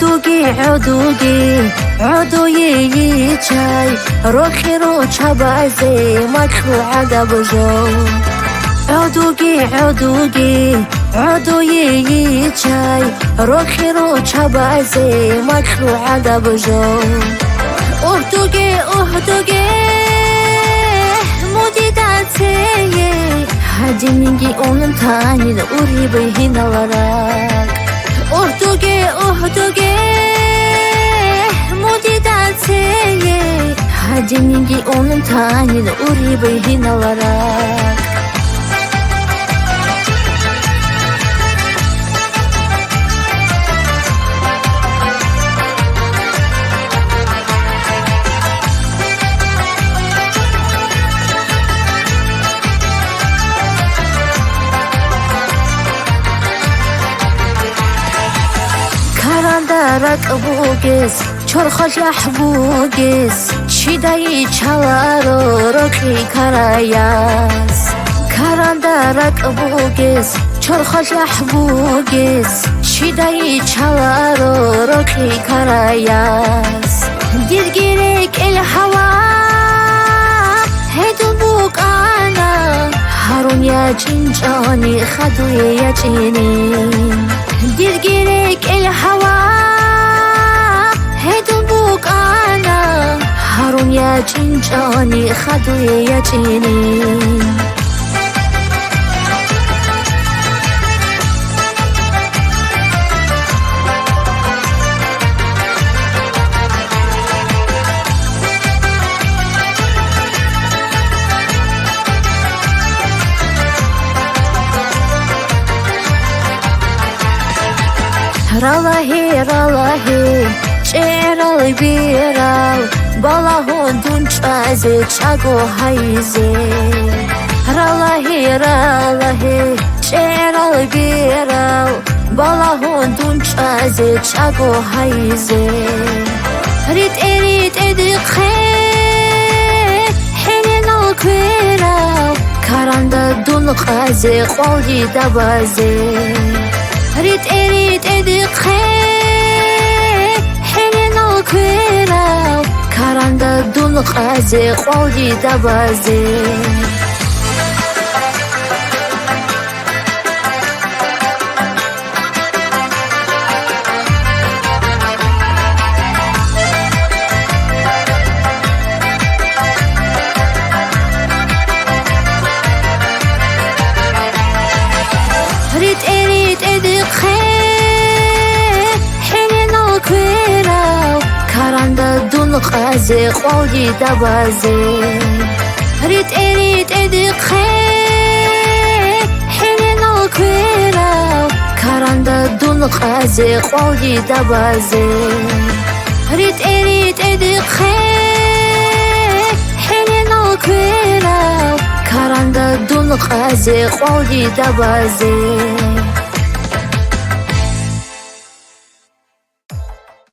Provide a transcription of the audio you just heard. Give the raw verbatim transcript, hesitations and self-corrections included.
Дуги гӀодуги, гӀодуе йичай, рохи ручабазе макьу гӀадаб жо. ГӀодуги, гӀодуги, гӀодуе йичай, рохи ручабазе макьу гӀадаб жо. Угьдуге, угьдуге, мудида цее, гьадинги унтанил уриб гьиналараг. Угьдуге, угьдуге, мудида цее, гьадинги унтанил уриб гьиналараг. Каранда ракӀ бугес, чорхолъ яхӀ бугес, чидай чаларо рокьи караяс. Каранда ракӀ бугес, чорхолъ яхӀ бугес, чидай чаларо рокьи караяс. Дирги рекӀел гьава, гьедул букӀана, гьарун ячӀинчӀони хадуе ячӀинин. Дирги рекӀел гьава, гьедул букӀана, гьарун ячӀинчӀони хадуе ячӀинин. Ралагье, ралагье, чӀегӀерал берал, балагьун дун чӀвазе чӀаго гьайзе. Ралагье, ралагье, чӀегӀерал берал, балагьун дун чӀвазе чӀаго гьайзе. РитӀе-ритӀе дихъе хӀеренал кверал, каранда дун къазе къвалдида базе. РитӀе-ритӀе дихъе хӀеренал кверал, каранда дун къазе къвалдида базе. РитӀе-ритӀе дихъе хӀеренал кверал, каранда дун къазе къвалдида базе. РитӀе-ритӀе дихъе хӀеренал кверал, каранда дун къазе къвалдида базе. РитӀе-ритӀе дихъе хӀеренал кверал, каранда дун къазе къвалдида базе.